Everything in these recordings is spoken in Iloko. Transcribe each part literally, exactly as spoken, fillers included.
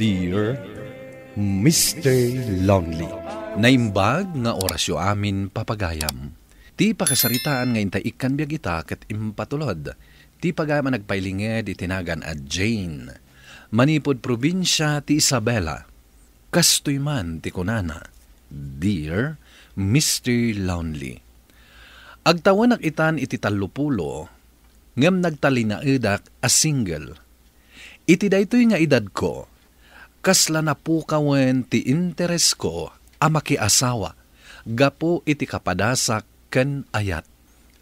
Dear Mister Lonely. Naimbag nga orasyo amin, papagayam. Ti pakasaritaan nga intay ikkan biag ita ket impatulod ti pagayam a nagpailinged iti nagan a Jane. Manipud probinsia ti Isabela. Kastoy man ti kunana, "Dear Mister Lonely." Agtawenak itan iti tallopulo, ngem nagtalinaedak a single. Iti daytoy nga edadko, kasla napukawen ti interesko a makiasawa gapu iti kapadasak ken ayat.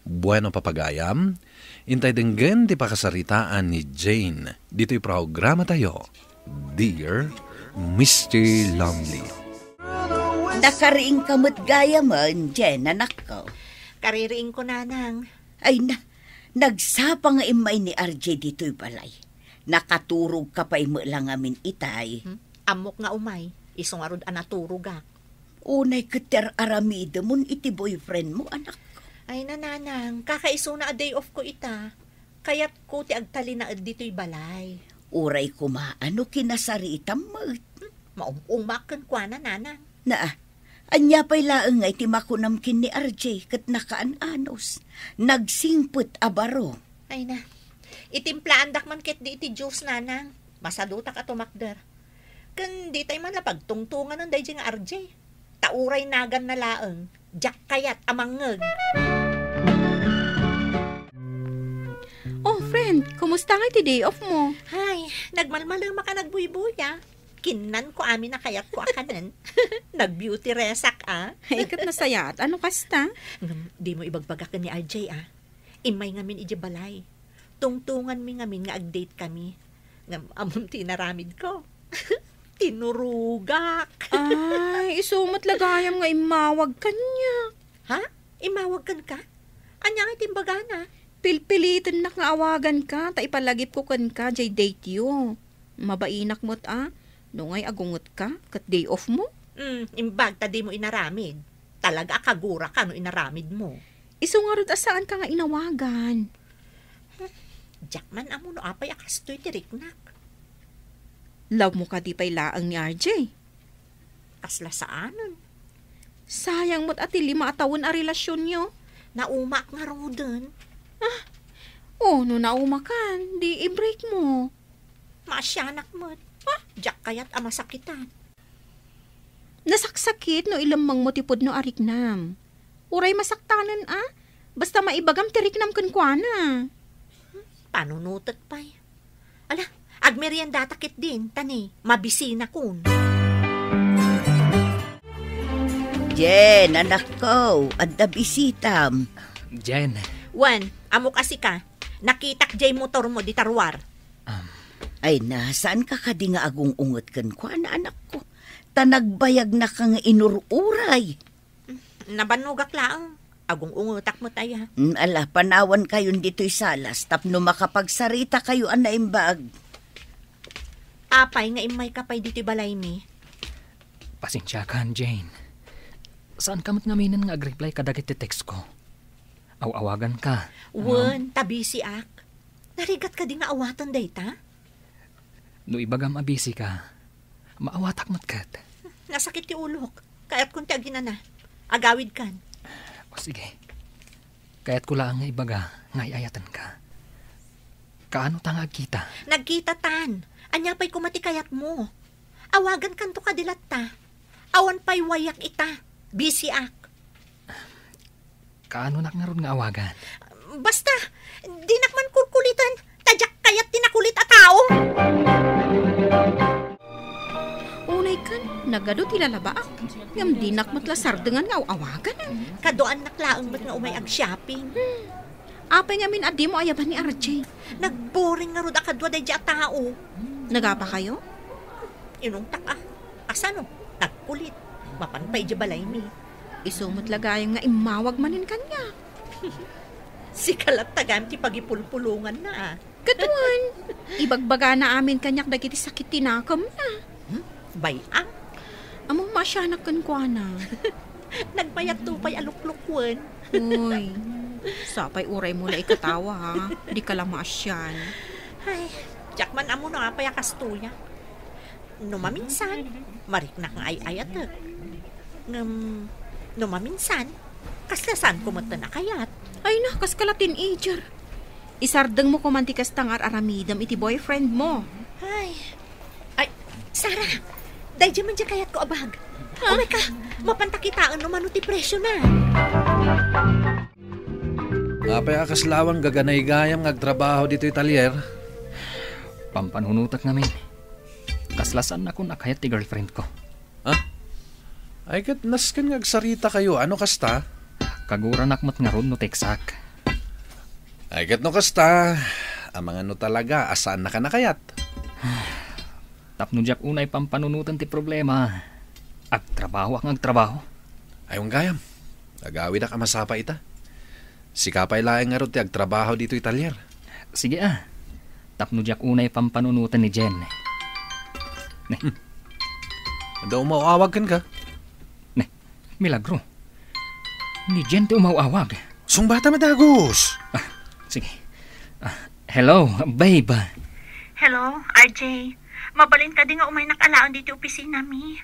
Bueno, papagayam, intay denggen ti pakasaritaan ni Jane ditoy programatayo, Dear Mister Lonely. Nakariingka met gayamen, Jane, anakko. Kaririingko, nanang. Ay na, nagsapa nga immay ni R J ditoy balay. Nakaturogka pay met la ngamin itay. Hmm? Ammok nga umay, isu ngarud a naturogak. Unay ket ti ar-aramidemon iti boyfriend mo, anakko. Ay, nanang, kakaisuna a day off ko ita. Kayatko ti agtalinaed ditoy balay. Uray koma no kinasaritam met. Hmm, maum-umak kenkuana, nanang. Na, ania pay laeng nga iti makunam ken ni R J ket nakaan-anos? Nagsingpet a baro. Ay na, itimplaandak man ketdi iti juice, nanang. Masadutak a tumakder. Ken ditay man la pagtungtunganen daydi nga R J. Ta uray naganna laeng, diak kayat a mangngeg. Oh, friend, kumusta nga iti day off mo? Hay, nagmalmalemak a nagbuybuya. Kinnanko amin a kayatko a kanen. Nag-beauty resak, a. Ay, ket nasayaat. Ano kasta? Ngem, dimo ibagbaga ken ni R J, a. Immay ngamin idiay balay. Tungtunganmi ngamin nga ag-date kami. Ngem ammom ti inaramidko. Tinurogak. Ay, isu met la gayam nga immawag kaniak. Ha? Immawag kenka? Ania nga ti imbagana? Pilpilitennak nga awaganka, ta ipalagipko kenka diay date yo. Mabainak met a, nungay agungetka, ket day off mo? Hmm, imbag ta dimo inaramid. Talaga a kaguraka no inaramidmo. Isu ngarud a saanka nga inawagan. Diak man ammo no apay a kastoy ti riknak. Love mo kadi pay laeng ni R J? Kasla saanen. Sayang met a ti lima a tawen a relasionyo. Naumaak ngaruden. Ah, o, no naumakan, di i-break mo. Maasianak met. Ah, diak kayat a masakitan. Nasaksakit no ilemmengmo ti pudno a riknam. Uray masaktanen a, basta maibagam ti riknam kenkuana. Panunotek pay. Ala, agmeriendata ketdin, ta ni, mabisinakon. Jen, anakko, adda bisitam. Jen. Wen, ammok a sika. Nakitak jay motormo dita ruar. Um. Ay na, saanka kadi nga agung-unget kenkuana, anakko? Ta nagbayagnaka nga inur-uray. Nabannogak laeng. Agung-ungetak met aya. Mm, ala, panawankayon ditoy salas tapno makapagsaritakayo a naimbag. Apay nga immayka pay ditoy balaymi? Pasensiakan, Jane. Saanka met ngaminen nga agreply kadagiti text ko. Aw-awaganka. Wen, ta busy-ak. Narigat kadi nga awaten dayta? No ibagam a busy ka, maawatak met ket. Nasakit ti ulok. Kayatkon ti aginana. Agawidkan. O sige. Kayatko laeng nga ibaga nga ay-ayatenka. Kaano ta nga agkita? Nagkitatan. Ania pay koma ti kayatmo? Awagankanto kadi latta. Awan pay wayak ita. Busy-ak. Kaanonak ngarud nga awagan? Basta, dinak man kulkulitan, ta diak kayat ti nakulit a tao. Unay ken, nagadu ti lalabaak, ngem dinak met la sardengan nga aw-awagan. Kaduaannak laeng met nga umay ag-shopping. Hmm. Apay ngamin a dimo ayaban ni R J? Nagboring ngarud a kadua daydi a tao. Nagapakayo? Inungtak a. Kasano? Nagkulit. Mapan pay idiay balaymi. Isu met la gayam nga immawag manen kaniak. Sika latta gayam ti pagipulpulonganna a. Ket wen, ibagbagana amin kaniak dagiti sakit ti nakemna. Hmm? Bay-am? Ammom maasianak kenkuana. Nagmayatto pay a luklukwen. Uy, sapay uraymo la ikatawa, ha? Dika la maasian. Ay, diak man ammo no apay a kastoy a. No maminsan, mariknak nga ay-ayatek. Ngem, no maminsan, kasla saanko met a kayat. Ay na, kas ka la teenager. Isardengmo koman ti kasta nga ar-aramidem iti boyfriend mo. Ay. Ay, Sarah, daydiay man diay kayatko a bag. Ha? Umay ka, mapanta kitaen no mano ti presyo na. Apay a kasla awan gaganaygayam nga agtrabaho ditoy talyer? Pampanunotek ngamin. Kasla saannakon a kayat ti girlfriend ko. Ha? Ay, ket nasken nga agsarita kayo. Ano kasta? Kaguranak met ngarud no teksak. Ay, ket no kasta, amangan no talaga a saannaka a kayat. Tapno diak unay pampanunoten ti problema, agtrabahoak nga agtrabaho. Ay, wen gayam. Agawidak a masapa ita. Sika pay laeng ngarud ti agtrabaho ditoy talyer. Sige a. Tapno diak unay pampanunoten ni Jen. Ne. Hmm. Adda umaw-awag kenka? Ne. Milagro. Ni Jen ti umaw-awag. Sungbatam a dagus. Ah, sige. Ah, hello, babe. Hello, R J. Mabalin kadi nga umaynak alaen ditoy opisinami?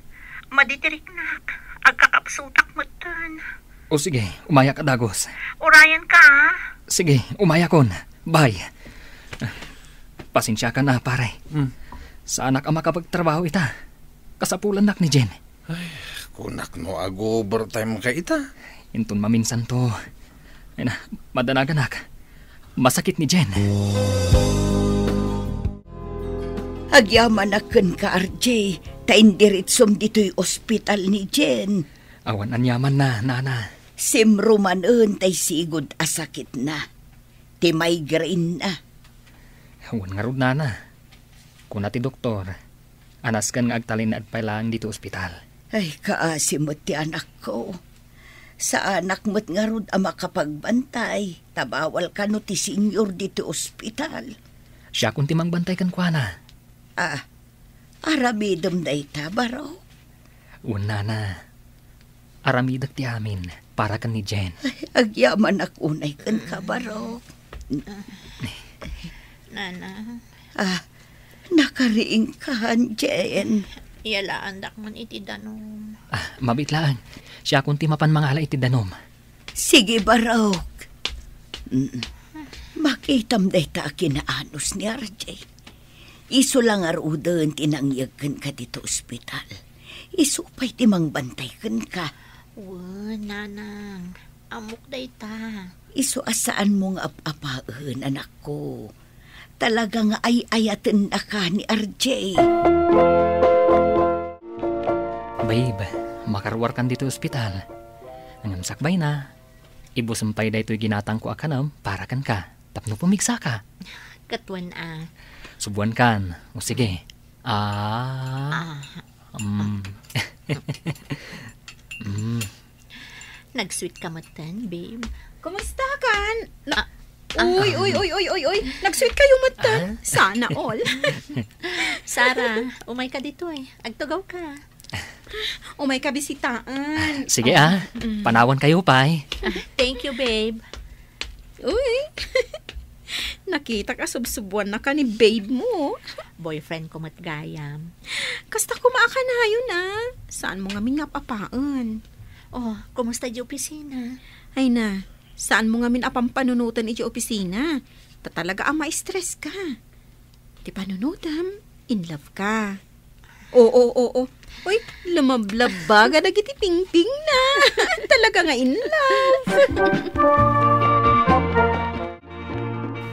Madi ti riknak. Agkakapsutak metten. O sige, umayak a dagus. Urayan ka, ah. Sige, umayakon. Bye. Pasensiakan a, pare. Hmm. Saanak a makapagtrabaho ita. Kasapulannak ni Jen. Ay, kunak no ag-overtime ka ita. Inton maminsan to. Ay na, madanaganak. Masakit ni Jen. Agyamanak kenka, R J, ta indiritsom ditoy ospital ni Jen. Awan aniaman na, nana. Simro manen tay sigud a sakitna. Ti migraine na. Awan ngarud, nana. Kuna ti doktor, a nasken nga agtalinaed pay laeng ditoy ospital. Ay, kaasi met ti anakko. Saanak met ngarud a makapagbantay, ta bawal kano ti senior ditoy ospital. Siakon ti mangbantay kenkuana. Ah, aramidem dayta, Barok? Wen, nana. Aramidek ti amin para ken ni Jen. Ay, agyamanak unay kenka, Barok. Nana. Ah, nakariingkan, Jen. Iyalaandak man iti danum. Ah, mabiit laeng. Siakon ti mapan mangala iti danum. Sige, Barok. Mm. Makitam dayta a kinaanus ni R J. Isu la ngaruden ti nangyeg kenka ditoy ospital. Isu pay ti mangbantay kenka. Wen, nanang. Ammok dayta. Isu a saanmo nga ap-apaen, anakko. Talaga nga ay-ayatennaka ni R J. Babe, makaruarkan ditoy ospital. Ngem sakbayna, ibusem pay daytoy ginatangko a kanem para kenka, tapno pumigsaka. Ket wen a. Subuankan. O sige. Ah. Ah. Mm. Mm. Nag-sweet ka metten, babe. Kumusta kan? Na- Ah, ah. Uy, uy, uy, uy, uy, uy. Nag-sweet kayo metten. Ah? Sana all. Sarah, umay ka ditoy. Agtugaw ka. Umay ka bisitaan. Ah, sige, ah. Mm. Panawan kayo pay. Ah, thank you, babe. Uy. Nakitak a subsubuannaka ni babe mo. Boyfriend ko met gayam. Kasta koma a kanayon, ah. Saanmo ngamin nga ap-apaen? Oh, kumusta di opisina? Ay na, saanmo ngamin a pampanunoten iti opisina. Ta talaga a ma-stress ka. Ti panunotem, in love ka. Oo, oo, oo. Uy, lumablaba ka dagiti pingping na. Talaga nga in love.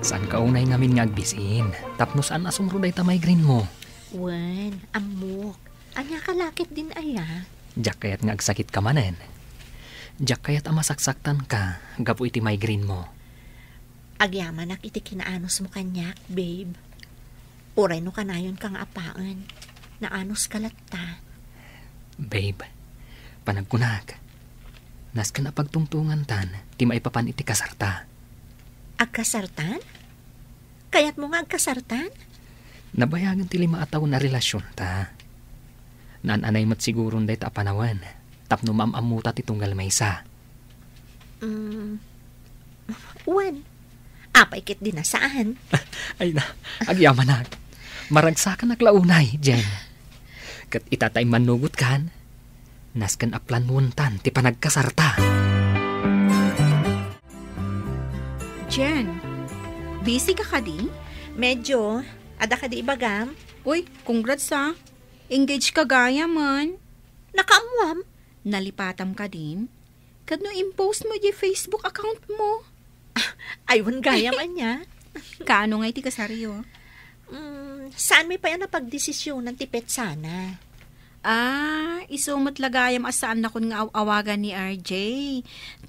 Saan ka unay ngamin nga agbisin? Tapno saan a sumro dayta migraine mo? Wen, ammok. Ania ka lakit din aya? Diak kayat nga agsakit ka manen. Diak kayat a masaksaktan ka gapu iti migraine mo. Agyamanak iti kinaanusmo kaniak, babe. Uray no kanayonka nga apaen, naanuska latta. Babe, panagkunak, nasken a pagtungtungantan ti maipapan iti kasarta. Agkasartan? Kayatmo nga agkasartan? Nabayagen ti lima a tawen a relasionta. Naan-anay met siguron dayta a panawen tapno maam-ammota ti tunggal maysa. Mm. Wen, apay ket di na saan? Ay na, agyamanak. Maragsakanak la unay, Jen. Ket ita ta immannugotkan, nasken a planontan ti panagkasarta. Jen, busy ka kadi? Medyo. Adda kadi ibagam? Uy, congrats, ah. Engage ka gayamen. Nakaammoam? Nalipatam kadin? Ket no impost mo di Facebook account mo? Ay, wen gayam ania. Kaano nga iti kasaryo? Mm, saan mi pay a napagdesisyonan ti petsana? Ah, isu met la gayam a saannakon nga aw-awagan ni R J.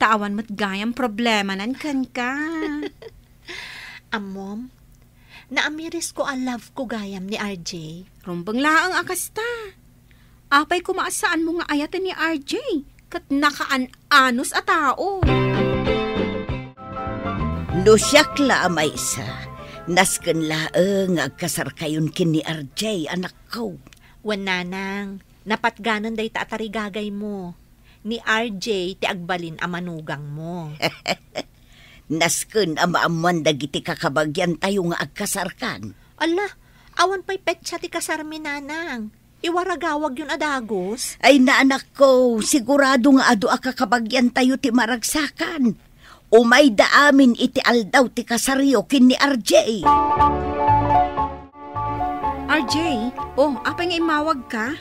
Ta awan met gayam problemanan kenka. Ammom, naamirisko a love ko gayam ni R J. Rumbeng laeng a kasta. Apay koma a saanmo nga ayaten ni R J ket nakaan-anos a tao? No siak la a maysa, nasken laeng nga agkasarkayon ken ni R J, anakko. Wen, nanang, napatganen dayta a tarigagaymo. Ni R J ti agbalin a manugangmo. Nasken a maammoan dagiti kakabagiantayo nga agkasarkan. Ala, awan pay petsa ti kasarmi, nanang. Iwaragawagyon a dagus? Ay, naanakko, sigurado nga adu a kakabagiantayo ti maragsakan. Umayda amin iti aldaw ti kasaryo ken ni R J. R J, oh, apay nga immawag ka?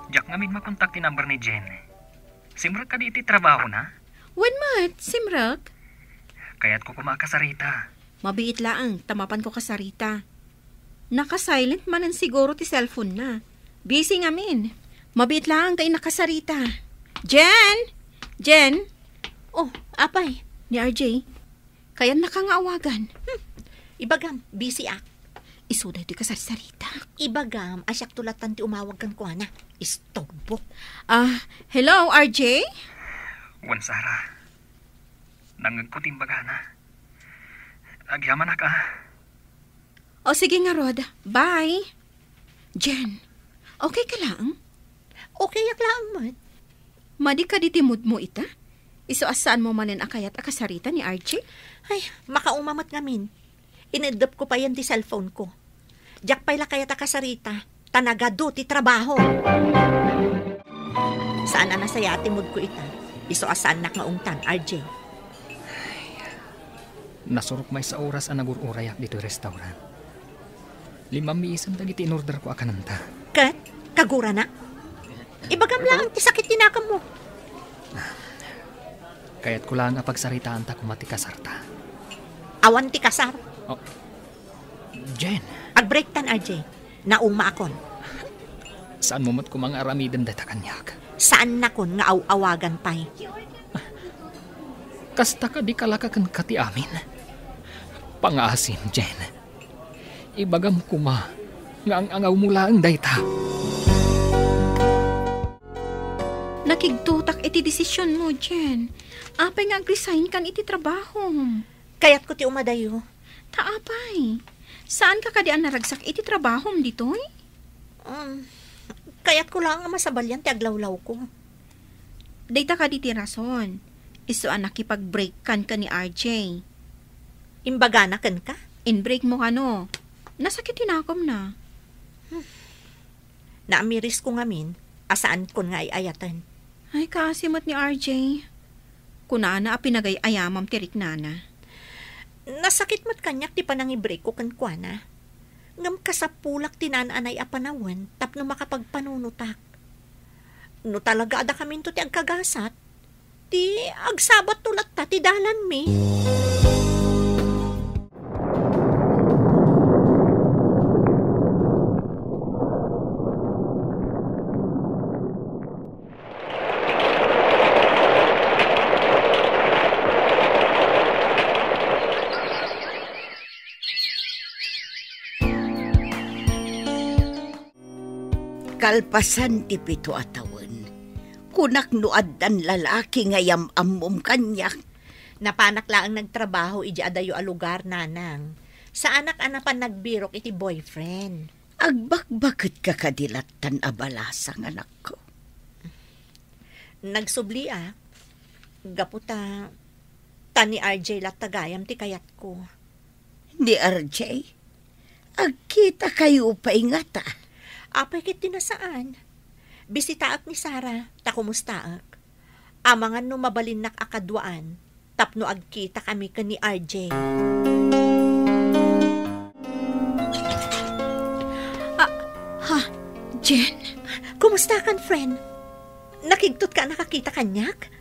Diak ngamin makontak ti number ni Jen. Simrek kadi iti trabahona? Wen met, simrek. Kayatko koma a kasarita. Mabiit laeng ta mapanko kasarita. Naka-silent manen siguro ti cellphone na. Busy ngamin. Mabiit laeng ta innak kasarita. Jen! Jen! Oh, apay? Ni R J. Kayannaka nga awagan. Hmm. Ibagam, busy ak. Isu daytoy kasarsarita. Ibagam, a siakto lattan ti umawag kenkuana. Isturbo. Ah, hello, R J? Wen, Sarah. Nangngegko ti imbagana. Agyamanak, ah. O, sige ngarud. Bye. Jen, okay ka laeng? Okay ak laeng met. Madi kadi ti mood mo ita? Isu a saanmo manen a kayat a kasarita ni R J? Ay, makauma met ngamin. Ineddepko payen ti cellphone ko. Diak pay la kayat a kasarita, ta nagadu ti trabaho. Saan a nasayaat ti mood ko ita. Isu a saannak nga ungtan, R J. Nasurok maysa oras a nagur-urayak ditoy restaurant. Limammiisem dagiti inorderko a kanenta. Ket, kagurana? Ibagam laeng ti sakit ti nakemmo. Kayatko laeng a pagsaritaanta koma ti kasarta. Awan ti kasar. Oh. Jen. Agbreaktan, R J. Naumaakon. Saanmo met koma nga aramiden dayta kaniak? Saannakon nga aw-awagan pay. Kasta kadi kalaka kenka ti amin? Pangaasim, Jen. Ibagam koma nga ang-angawmo laeng dayta. Nakigtotak iti desisionmo, Jen. Apay nga agresign kan iti trabahom? Kayatko ti umadayo. Ta apay? Saanka kadi a naragsak iti trabahom ditoy? Um, kayatko laeng a masabalian ti aglawlawko. Dayta kadi ti rason. Isu a nakipag-break kan ken ni R J. Imbagana kenka? In-break mo kano? Nasakit ti nakomna. Naamirisko ngamin a saankon nga ay-ayaten. Ay, kaasi met ni R J. Kunana a pinagay-ayamam ti riknana. Nasakit met kaniak ti panangibreakko kenkuana. Ngem kasapulak ti naan-anay a panawen tapno makapagpanunotak. No talaga a dakaminto ti agkagasat, ti agsabatto latta ti dalanmi. Kalpasan ti pito a tawen, kunak no addan lalaki nga yam-ammom kaniak. Napanak laeng nagtrabaho idiay adayo a lugar, nanang. Saanak a napan nagbirok iti boyfriend. Agbakbaket ka kadi lattan a balasang, anakko? Nagsubliak, gapu ta, ta ni R J latta gayam ti kayatko. Ni R J? Agkita kayo pay ngata? Apay ket ti nasaan? Bisitaek ni Sarah, ta kumustaek. Amangan no mabalinnak a kaduaan tapno agkitakami ken ni R J. Ah, ha? Jen? Kumusta kan, friend? Nakigtot ka a nakakita kaniak?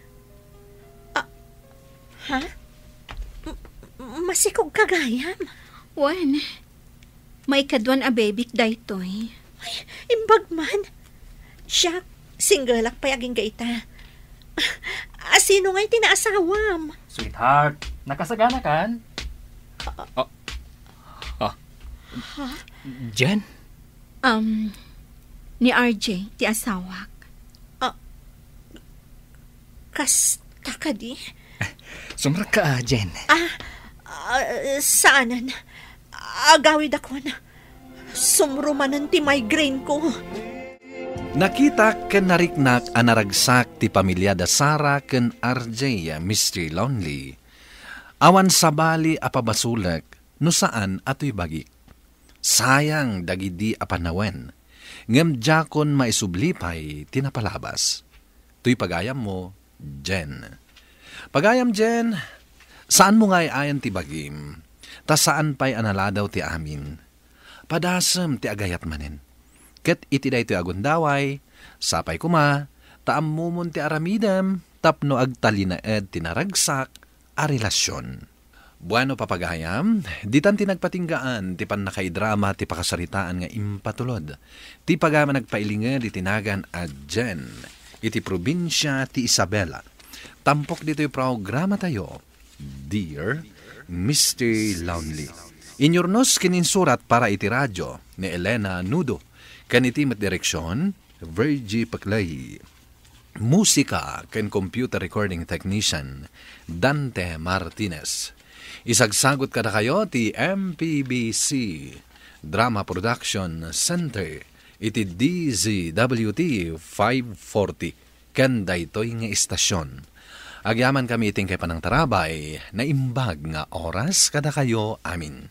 Ah, ha? M-, masikog ka gayam? Wen, maikaduan a bebik daytoy. Ay, imbag man. Siak, singgelak pay agingga ita. Ah, sino ngay ti naasawam? Sweetheart, nakasagana kan? Ah, ah. Ha? Jen? Um, ni R J, ti asawak. Ah, kasta kadi? Sumrekka, ah, Jen. Ah, ah, saanen. Agawidakon. Sumrumanen ti migraine ko. Nakitak ken nariknak a naragsak ti pamiliada Sarah ken R J, Mister Lonely. Awan sabali a pabasolek no saan a toy bagik. Sayang dagidi a panawen, ngem diakon maisubli pay ti napalabas. Toy pagayammo, Jen. Pagayam, Jen, saanmo nga ay-ayan ti bagim, ta saan pay a naladaw ti amin. Padasem ti agayat manen. Ket iti daytoy a gundaway, sapay koma ta ammomon ti aramidem tapno agtalinaed ti naragsak a relasion. Bueno, papagayam, ditan ti nagpatinggaan ti pannakaidrama ti pakasaritaan nga impatulod ti pagayam a nagpailinged iti nagan a Jen iti probinsia ti Isabela. Tampok ditoy programatayo, Dear Mister Lonely. Inyurnos ken insurat para iti radio ni Elena Nudo, ken iti met direksion, Virgie Peclay. Musika ken computer recording technician, Dante Martinez. Isagsagot kadakayo ti M P B C Drama Production Center iti D Z W T five forty ken daytoy nga istasion. Agyamankami iti inkay panangtarabay, naimbag nga oras kadakayo amin.